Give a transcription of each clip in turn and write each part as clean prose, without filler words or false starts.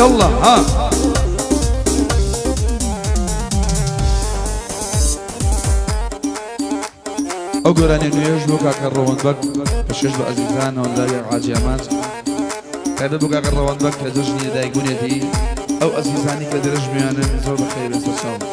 يلا ها ئەو گۆرانیە نوێژ بۆ کاکە ڕەوەند بەگ پێشکەش بە ئەزیزانەوە لای حاجی ئامانج، تایبەت بۆ کاکە ڕەوەند بەگ کە جەژنی لەدایکبوونیەتی. ئەو ئەزیزانی کە درەژمیانن زۆر بەخێر بێن سەرچاوم.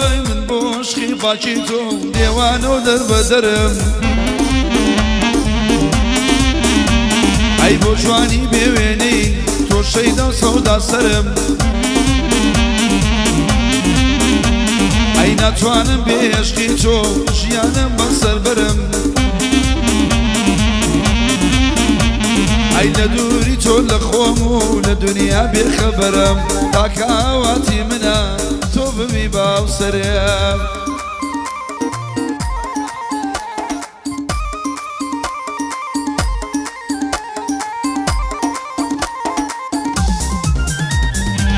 ئای من بۆ عشقی پاکی تۆ دێوانە و دەربەدەرم، ئەی بۆ جوانی بێوێنەی تۆ شەیدا و سەودا سەرم، ئەی ناتوانم بێ عشقی تۆ ژیانم بەسەر بەرم، ئەی لە دووری تۆ لە خۆم و لە دنیا بێخەبەرم، تاکە ئاواتی منە تۆ ببی باوسەرم.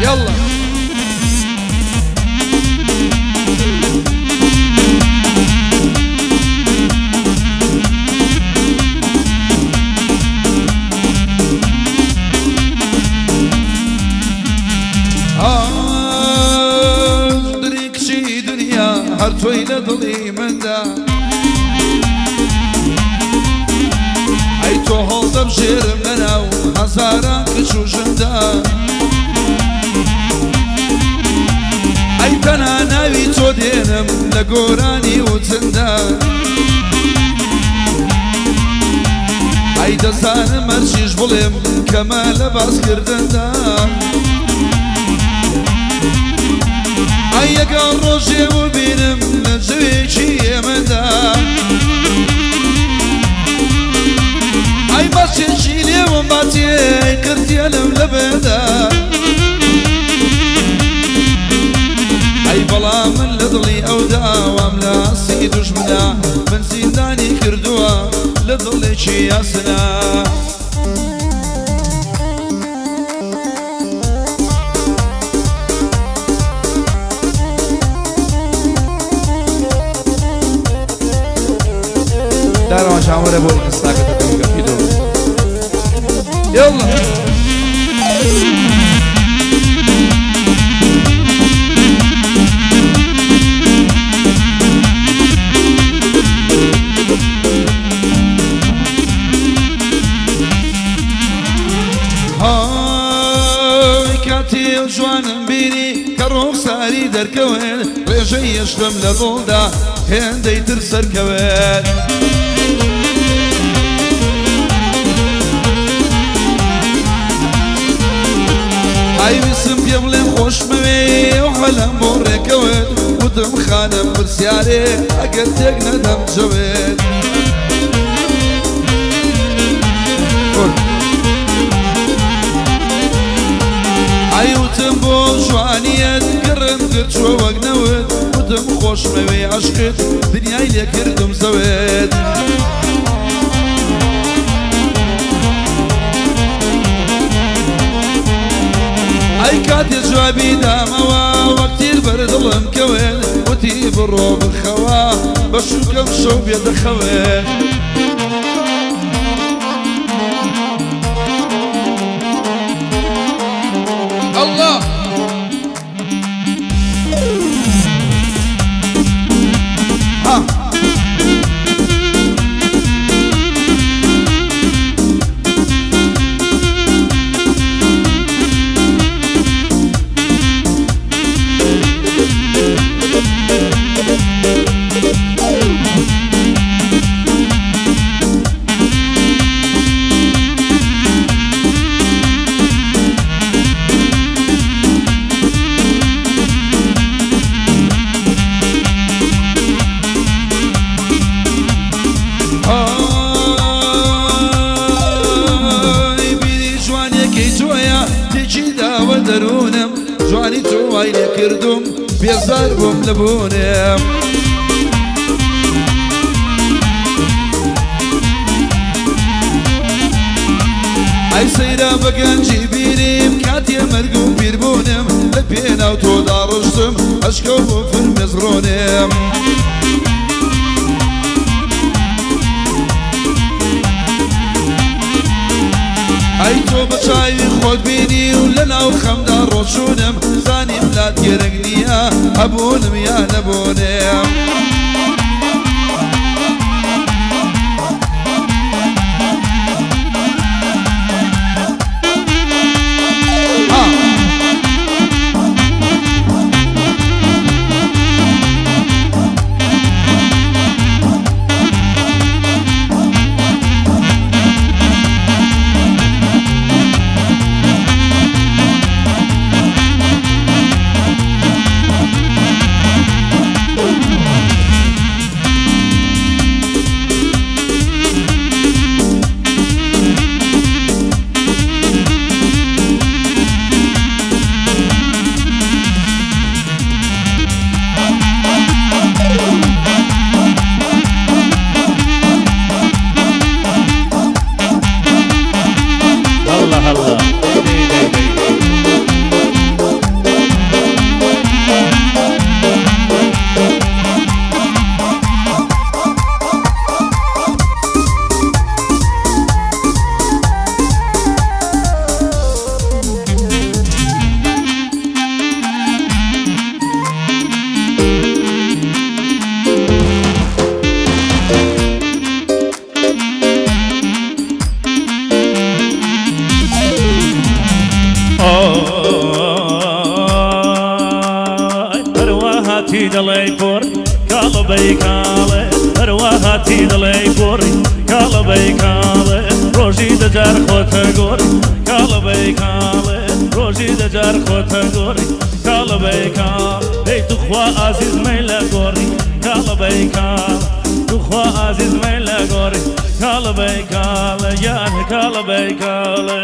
يلا دڵی کچی دنیا هەر تۆی لە دڵی مندا، ئەی تۆ هەڵدەبژێرم لەناو هەزاران کچ و ژندا، ئەی تەنها ناوی تۆ دێنم لە گۆرانی وتندا، ئەی دەزانم هەرچیش بڵێم کەمە لە باسکردندا، ئەی ئەگەر ڕۆژێ ببینم لە جەوێکی ئێمەدا، ئەی بەچێکی لێوم باتێ قرتێنم لە بەدا، ئەی بەڵام من لە دڵی ئەودا وام لە ئاستی دوژمنا، من زیندانی کردووە لە دڵێکی یاسنا. دارەوە چاوەرە بۆ ئینستاکەتە بکە. يلا های کاتێ جوانم بینی کە ڕوخساری دەرکەوێت، ڕێژەی یەشتم لە دڵدا هێندەی تر سەرکەوێت. ئای ویستم پێ بڵێم خۆشمەوێ ئەو حەلەم بۆ ڕێکەوێت، وتم خانم پرسیارێ ئەگەر تێک نەدەم جەوێت. ئای وتم بۆ جوانیەت گڕم گرت چووە وەک نەوت، وتم خۆشمەوێ عەشقت دنیای لێ کردم زەوێت. ئەی کاتێ جوابی دامەوە وەک تیر بەردڵم کەوێت، وتی بڕۆ بخەوە بە شوکەم شەو بێدەخەوێت. الله ها بێزار بووم لە بوونێم. ئەی سەیرە بە گەنجی بیریم کاتێ مەرگ و پیربوونم لە پێناو تۆ داڕشتم ئەشکەو بۆ فرمێزڕۆنێم. ئەی تۆ بە چاوی خۆت بینی و لە ناو خەمدا ڕۆچوونم زانیم لات گرنگ نییە هەبوونم یا نەبوونێم. هلا هلا دي دي دي. ئای هەروەهاتی دەڵێی پۆڕی کاڵەبەی کاڵێ، هەروەهاتی دەڵێی پۆڕی کاڵەبەی کاڵێ، ڕۆژی دەجار خۆتە گۆڕی کاڵەبەی کاڵێ، ڕۆژی دەجار خۆتە گۆڕی کاڵەبەی کاڵ. دەی توخوا ئازیز مەیلە گۆڕی کاڵەبەی کاڵ، توخوا ئازیز مەیلە گۆڕی کاڵەبەی کاڵێ، یان کاڵەبەی کاڵێ.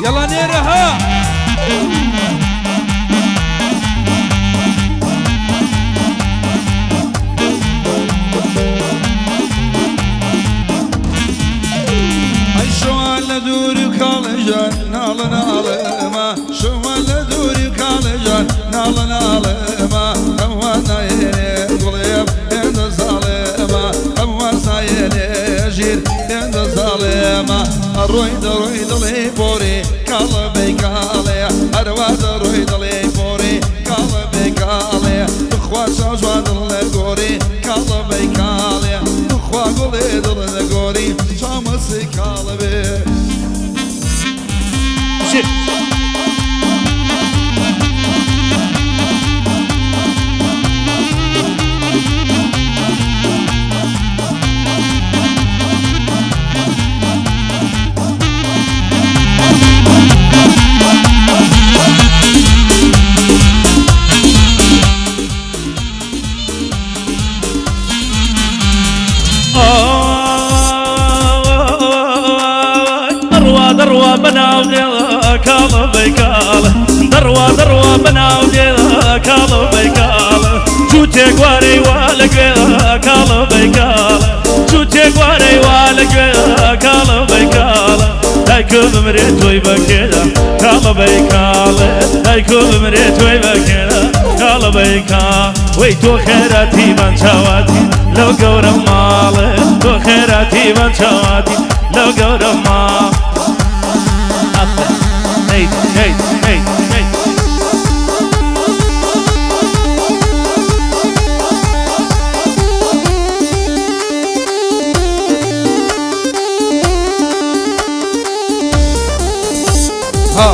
يلا نيرة ها. ئەی شەوان لە دووری و کاڵێژان ناڵە ناڵێمە، شەوان لە دووری و کاڵێژان ناڵە ناڵێمە، هەمووان نایێنێ گوڵێم هێندە زاڵێمە، هەمووان نایێنێ ژیر هێندە زاڵێمە. ئەڕۆی دەڕۆی دڵێ بۆڕی کاڵە بەی کاڵێ، هەروە دەڕۆی دڵێ بۆڕی کاڵە بەی کاڵێ، بخوا چاو جوان دڵ لە گۆڕی کاڵە بەی کاڵێ، بخوا گوڵێ دڵ لە گۆڕی چاومەسی کاڵە بێ. شت. دەڕوا دەڕوا بەناو دێڵە کاڵە بەی کاڵە، دەڕوا دەڕوا بەناو دێڵە کاڵە بەی کاڵە، جووتێ گوارەی وا لەگوێ کاڵە بەی کاڵە، جووتێ گوارەی وا لەگوێ کاڵە بەی کاڵە، دایکم بمرێ تۆی بەکێرە کاڵە بەی کاڵێ، دایکم بمرێ تۆی بەکێرە کاڵە بەی کاڵ. وەی تۆ خێراتی بان چاواتی لەو گەورە ماڵێ، تۆ خێراتی بان چاواتی لەو گەورە ماڵ. هەی هەی هەی هەی. ها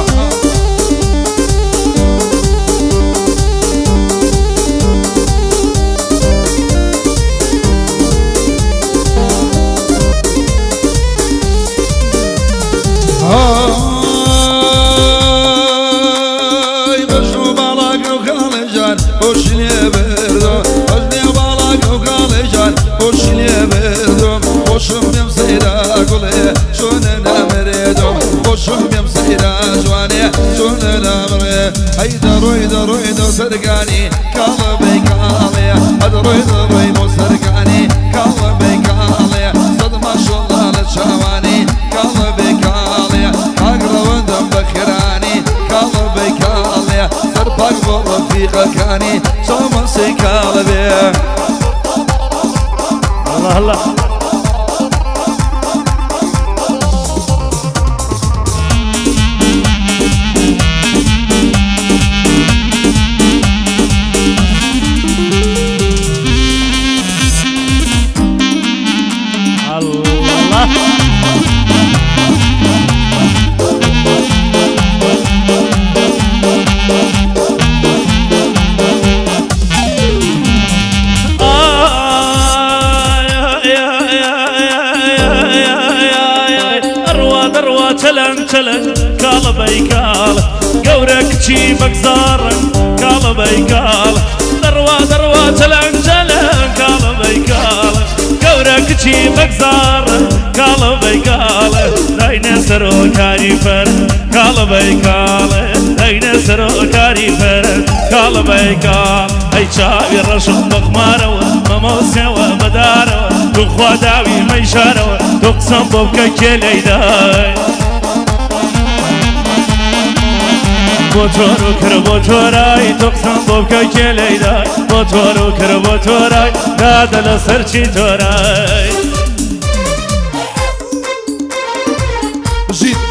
ئای بەژن و باڵاگە و کاڵێژان هۆشی لێ بردۆ، بەژنێ باڵاگە و کاڵێژان هۆشی لێ بردۆم، خۆشم لێم سەیرا گوڵێ چۆنە نامرێدۆم، خۆشم خۆشم پێم سەیرە جوانێ چۆن لەلامڕێ ئەی دەڕۆی دەڕۆی دۆ سەرگانی کاڵە بەی کاڵێ ئەدڕۆی دەڕۆی بۆ سەرگانی کاڵە بەی کاڵێ سەد ماشەڵڵا لە چاوانی کاڵە بەی کاڵێ کاک ڕەوەندم بە خێرانی کاڵە بەی کاڵێ سەر پاک بۆ ڕەفیقەکانی چاومەسەی کاڵە بێ. الله الله. الله. چەلەنگ چەلەنگ کاڵە بەیکاڵ گەورە کچی بەگزارن کاڵە بەیکاڵ دەڕوا دەڕوا چەلەنگ چەلەنگ کاڵە بەیکاڵ گەورە کچی بەگزارن کاڵە بەیکاڵ داینە سەرۆکاری فەر کاڵە بەیکاڵ داینە سەرۆکاری فەر کاڵە بەیکاڵ ئەی چاوی ڕەشم بەخمارەوە مەمۆسیەوە بەدارەوە توخوا داوی مەیشارەوە تۆ قسەم بۆ بکە کێ لێیدای بۆ تۆر و کرد بۆ تۆرای تۆ قسەم بۆ بکە کێ لێیدای بۆ تۆر و کرد بۆ تۆرای دادە لەسەر چی تۆرای. بژیت.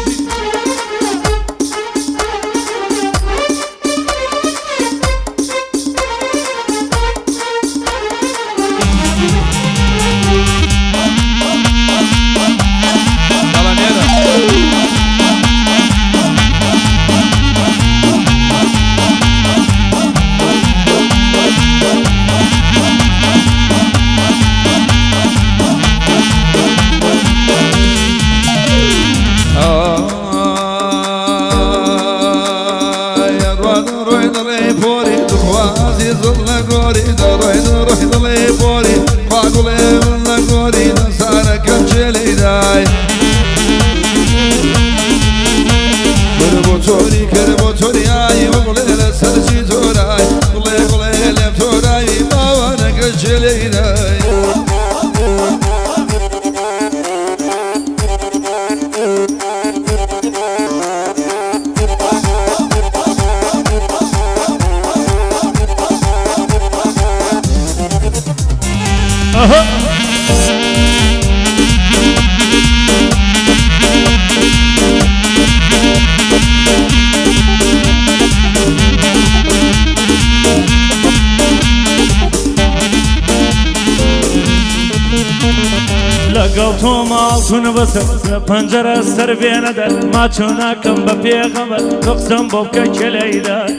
لەگەڵ تۆ ماڵتون بەسەر لە پەنجەرە سەر بێنە دەر ماچۆ ناکەم بە پێغەمبەر تۆ قسەم بۆ بکە کێ لێیدای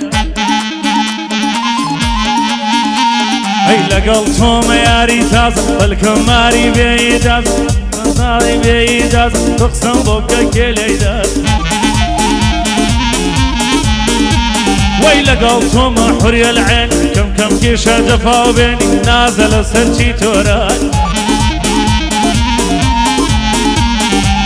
ئەی لەگەڵ تۆمە یاری تازە بەلکەم ماری بێ ئیجازە ماری بێ ئیجازە تۆ قسەم بۆ بکە کێ لێیدای وەی لەگەڵ تۆمە حوریە العێن کەم کەم کێشە جەفا و بێنی نازە لەسەر چی تۆرای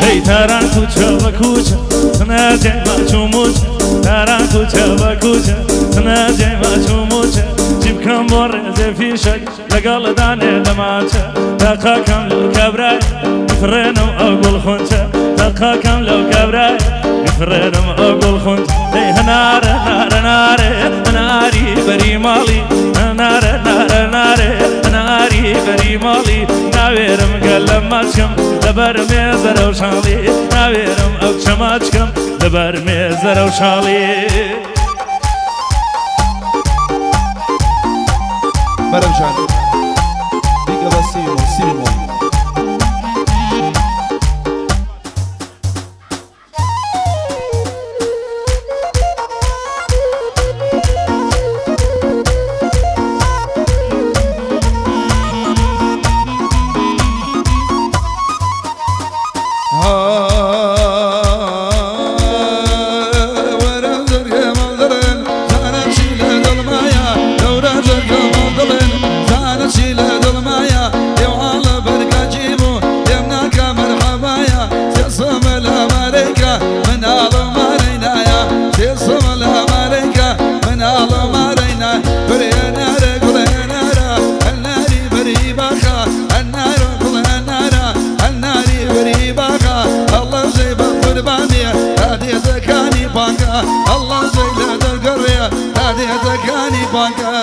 هەی تاران کوچە بە کوچە تناجێ ماچ و موچە تاران کوچە بە کوچە تناجێ ماچ و موچە چی بکەم بۆ ڕێزێ فیشەک لەگەڵ دانێ دەماچە تاقاکەم لەو کابرای بفڕێنم ئەو گوڵ خونچە تاقاکەم لەو کابرای بفڕێنم ئەو گوڵ خونچە دەی هەنارە نارە نارێ هەناری بەری ماڵی هەنارە نارە نارێ هەناری بەری ماڵی ناوێرم گەلە ماچکەم لەبەر مێزەرە و شاڵی ناوێرم ئەو کچە ماچکەم لەبەر مێزەرە و شاڵی. بەرەم جان بیکە بە سی بێمۆڵ سی بێمۆڵ. مناڵم مارەینایە تێسم لە مارەیکە مناڵم مارەینا برێنارە گوڵێنارە هەناری بەری باخە هەنارە گوڵێنارە هەناری بەری باخە ئەڵڵا ژەی بە قوربانیە تا دێتەکانی بانکە ئەڵڵا ژەی لە دەرگەڕێ تا دێتەکانی بانکە.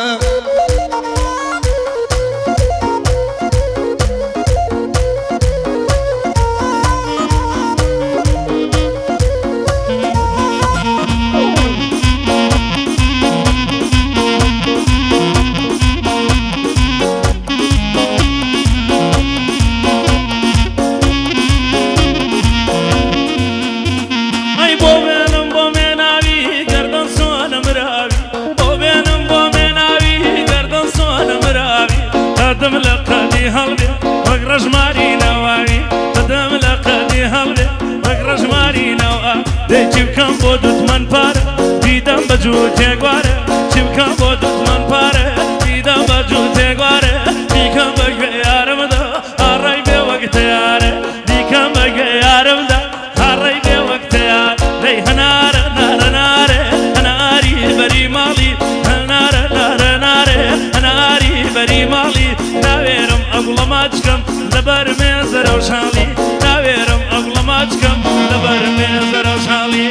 ڕژماری نەواوی دەدەم لە قەدی هەڵبێ وەک ڕژماری نەوە دەی چی بکەم بۆ دوتمەن پارە بیدەم بە جووتێ گوارە چی بکەم بۆ دوتمەن پارە بیدەم بە جووتێ گوارە بیکەم بە گوێ یارمدا ئاڕای بێ وەک تەیارە بیکەم بە گوێ یارمدا ئاڕای بێ وەک تەیار دەی هەنارە نارە نارە هەناری بەری ماڵی هەنارە نارە نارە هەناری بەری ماڵی ناوێرم ئەگوڵە ماچکەم لەبەر مێزەرە و شاڵی ناوێرم ئەگوڵە ماچکەم لەبەر مێزەرە و شاڵی.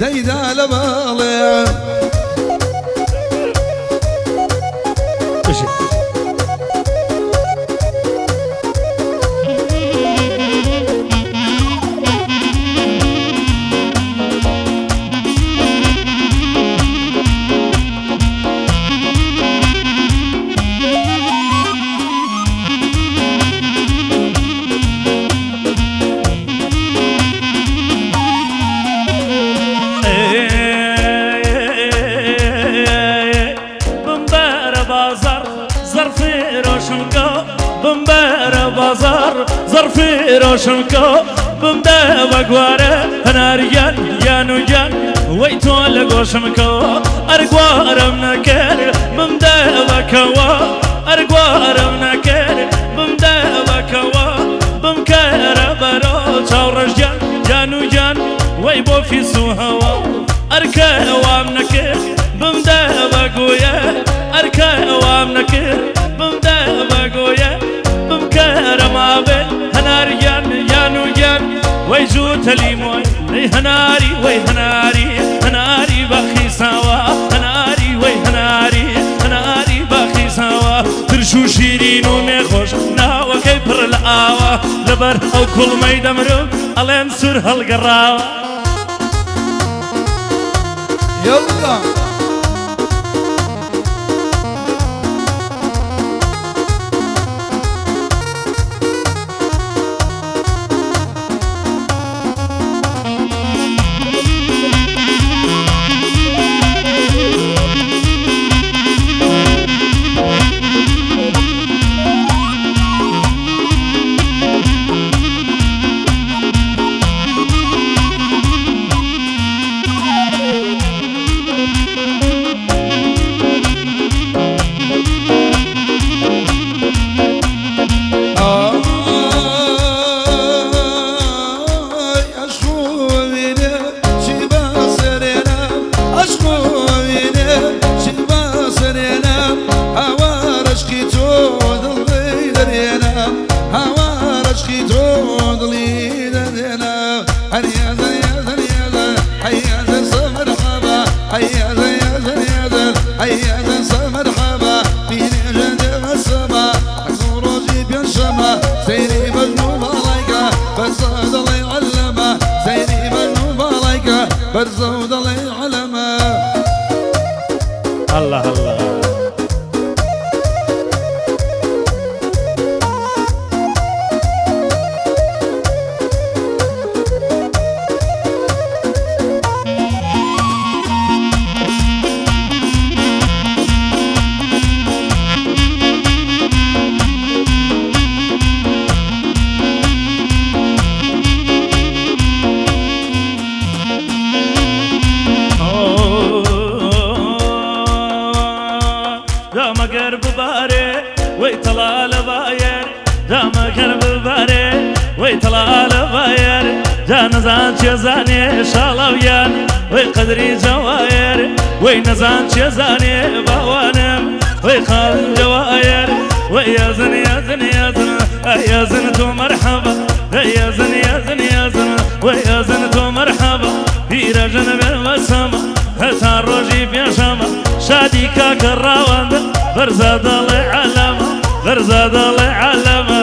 دەیدا لە باڵێ. ظرفی روشن کو بمده وگواره هناریان یانو یان وی تو لگوشم کو ارگوارم نکر بمده وکوا ارگوارم نکر بمده وکوا بمکر برو چاورش جان یانو یان وی بو فیسو هوا ارکوام نکر بمده وگویه ارکوام نکر بمده وگویه بمکر ما هناريان يانو يان ويجو تليموي هناري وي هناري هناري بخي سوا هناري وي هناري هناري بخي سوا ترشو شيرين ومخوش ناوكي بر الآوة لبر أو كل ما يدمرو ألين سر هالقراوة. يلا Thank بەرزە و دەڵێ عەلەمە. الله الله. نزان چه زانێ شاڵاویان وەی قەدری جەوایەر وەی نەزان چێ زانێ باوانم وەی خاڵ جەوایەر وەی یازن یازن یازن یازن تۆ مەرحەبا یازن یازن یازن وەی یازن تۆ مەرحەبا پیرەژن بێ بەسەمە هەتا ڕۆژی پێشەمە شادی کاکە ڕاوەندە بەرزە دەڵێ عەلەمە بەرزە دەڵێ عەلەمە.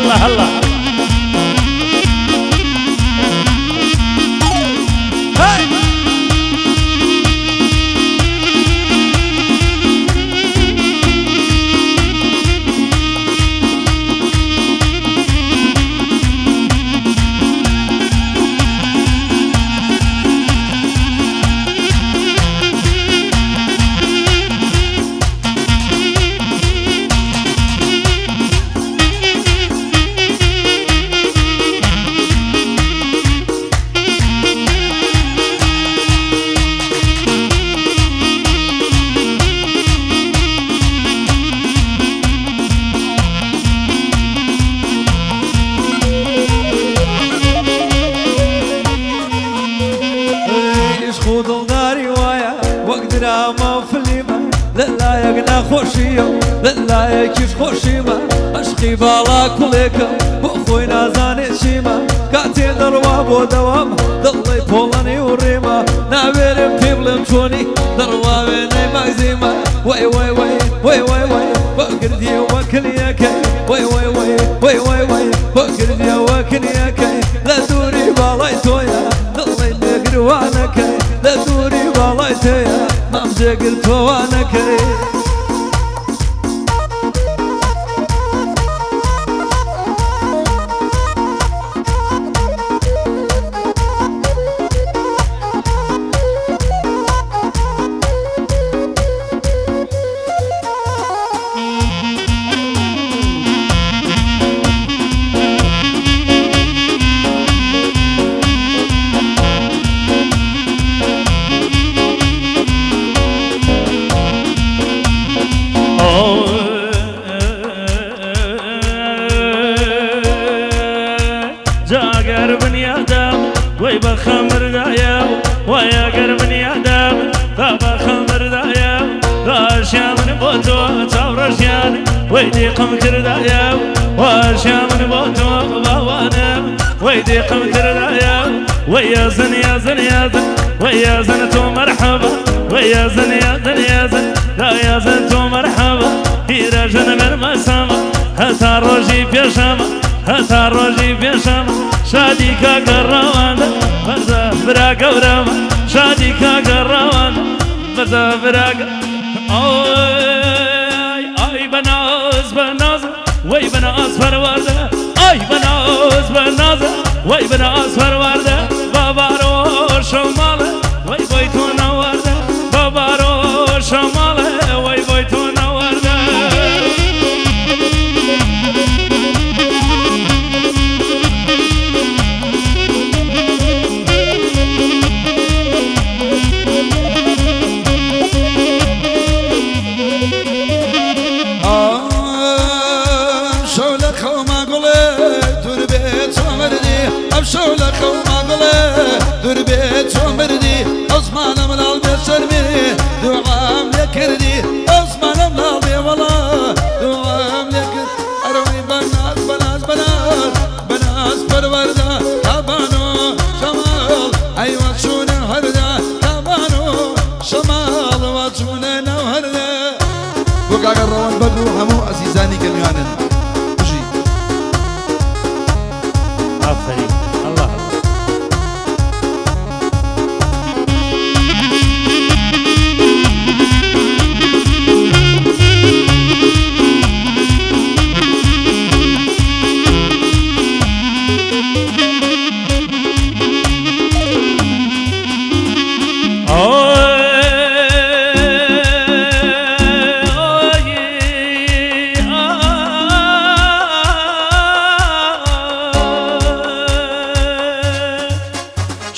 الله الله. عشقی باڵا کوڵێکە بۆ خۆی نازانێ چیمە کاتێ دەڕوا بۆ دەوام دڵی پۆڵەنی و ڕێمە ناوێرم پێ بڵێم چۆنی دەڕوا وێنەی ماگزیمە وەی وەی وەی وەی وەی وەی بۆ کردیەوە کلیەکەی وەی وەی وەی وەی وەی وەی بۆ کردیەوە کلیەکەی لە دووری باڵای تۆیە دڵی لێگروانەکەی لە دووری باڵای تۆیە مام جێگر تۆوانەکەی. ويدي قم كردايا واشا من بوتو باوانا ويدي قم كردايا ويا زن يا زن يا زن ويا زن تو مرحبا ويا زن يا زن يا زن لا يا زن تو مرحبا هيرا جن من مسامة هتا روجي بيشامة هەتا ڕۆژی پێشەمە شادی کاکە ڕەوەندە بەرزە برا گەورەمە شادی کاکە ڕەوەندە بەرزە برا ئای ئای بەناز بەناز وەی بەناز پەروەردە ئای بەناز بەناز وەی بەناز پەروەردە بابارۆ شەماڵە وەی بۆی تۆ نەوەردە بابارۆ شەماڵە وەی بۆی تۆ نەوەردە. ئەم شەو لە خەوما گوڵێ دوور بێ چۆ مردی، ئەم شەو لە خەوما گوڵێ دوور بێ چۆ مردی، ئەو زمانە مناڵ بێ شەرمی دوعام لێ کردی، ئەو زمانە مناڵ بێ وەڵا دوعام لێ کرد. ئەرەوەی بەناز بەناز بەناز بەناز پەروەردە تابانۆ شەماڵ ئەیوە چوونە هەردا، تابانۆ شەماڵ وە چوونە ناو هەردا. بۆ کاکە ڕەوەند بەگ و هەموو ئەزیزانی کە میوانن بژی. ئافەرین الله الله.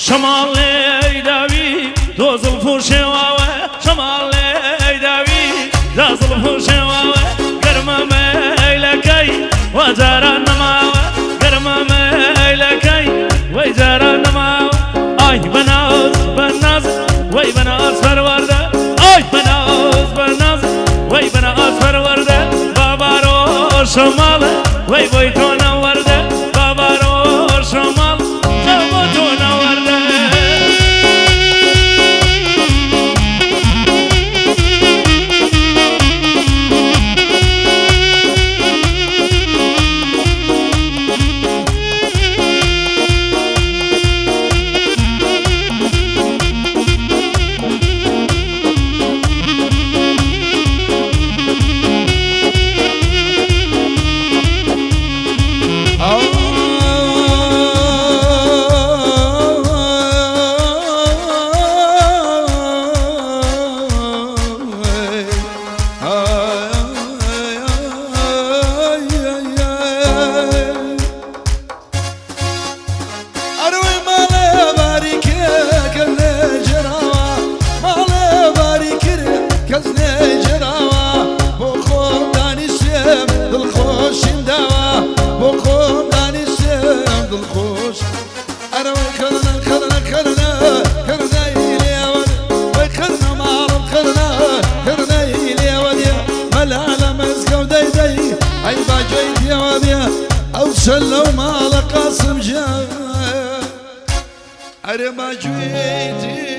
شەماڵ لێی داوی تۆ زڵف و شێواوە، شەماڵ لێی داوی دا زڵف و شێواوە، گەرمە مەیلەکەی وا جاران نەماوە، گەرمە مەیلەکەی وەی جاران نەماوە. ئای بەناز بەناز وەی بەناز پەروەردە، ئای بەناز بەناز وەی بەناز پەروەردە، بابارۆ شەماڵە وەی بۆی تۆ نەوەردە، بابارۆ شەماڵ بۆ تۆ نەوەردە. ئەروی ماڵێ باریکێ کەس نێجێراوە، ماڵێ باریکرێ کەس نێجێراوە، بۆ خۆم دانیشتێم دڵخۆشیم داوە، بۆ خۆم دانیشتێم دڵخۆش. ئەرەوەی خەرنە خەرنە خەرنە خەرنەی لێوە، وەی خەرنە ماڵم خەرنە خەرنەی لێوە دێ، مەلا لە مزگەوت دەی دەی ئەی باجۆی پێوە بێ، ئەو چەل لەو ماڵە قاسم جان ئەرێ باجوێتی.